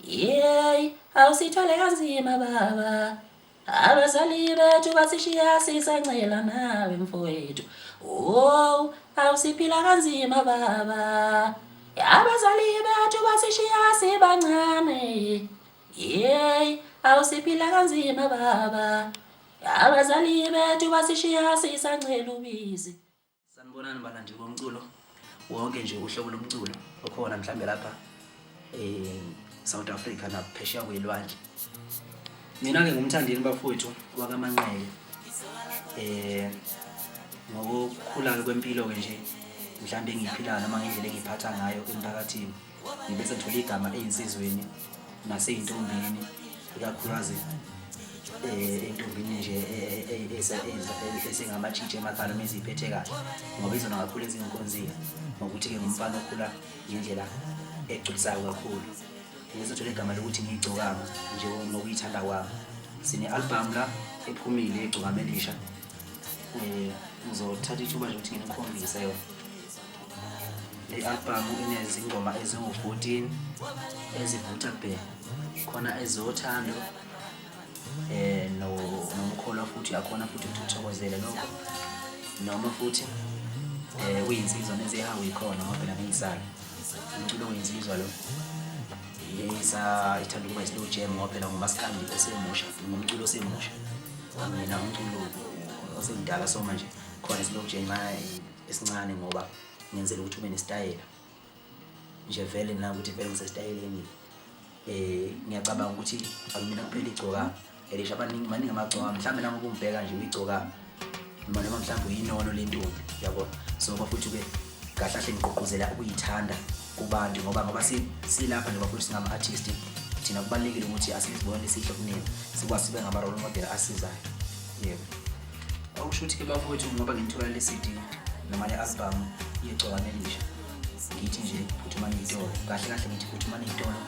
Yey, awusithwele kanzima baba. Abazali bethu basishiya sisancela nawe mfowethu. Oh, awusiphila kanzima baba. Abazali bethu basishiya sibancane. Yey, awusiphila kanzima baba. Abazali bethu basishiya sisancela ubisi. Sanibonani balandeli bomculo wonke nje uhlobo lomculo okhona mhlambe lapha eh South Africa naphesheya kwelwandle. Mina ke ngumthandeni bafowethu wakaManqele. Eh ngokukhula kwempilo ke nje mhlambe engiyiphilayo noma ngendlela engiphatha ngayo emphakathini ngibe sengithola igama eyinsizweni naseyintombini ikakhulukazi eh entombini nje esengamatshitshi emakhaya noma eziphethe kahle ngoba izona kakhulu ezingikhonzile ngokuthi-ke ngumfana okhula ngendlela egculisayo kakhulu ngizothola igama lokuthi ngiyigcokama nje ngokuyithanda kwami sine-albhamu la ephumile egcokama elisha um ngizothatha ithuba nje ukuthi nginikhombise yona Le albhamu inezingoma ezingu-14 ezivutha bhe khona ezothando eh no nomkholwa futhi akhona futhi ukuthi uthokozele lokho noma futhi eh uyinsizwa nezihawu ikhona ngoba phela ngiyisala umculo weyinsizwa lo yeyisa ithanda ukuba islow jam ngoba phela ngumaskandi osemusha ngumculo osemusha mina umculo osemdala so manje khona islow jam esincane ngoba ngenzela ukuthi ube nesitayela nje vele na ukuthi vele ngisesitayeleni eh ngiyacabanga ukuthi akumina kuphela igcoka elisha abaningi maningi amagcoka mhlawumbe nami ukumbheka nje uyigcoka noma noma mhlawumbe uyinono lentombi yabo so futhi ke kahle kahle ngigqugquzela ukuyithanda kubantu ngoba ngoba silapha nje bafuthi singama-artist thina kubalulekile ukuthi asizibone sihle kunina sikwazi sibe ngama-role model asizayo yebo Okusho ukuthi ke bafowethu ngoba ngithola le CD noma le album yegcokama elisha ngithi nje phuthumani iy'tolo kahle kahle ngithi phuthumani iy'tolo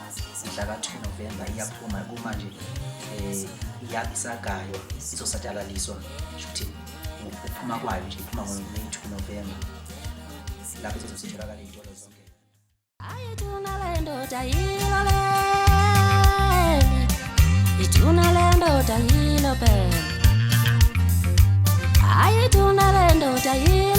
mhla ka-2 November iyaphuma kumanje um isagaywa izosatshalaliswa sho ukuthi ukuphuma kwayo nje iphuma ngo-2 November lapho izozositholakala iy'tolo zonke. Iduna lendoda yilo leli, iduna lendoda yilo phela. Hayi iduna lendoda yilo.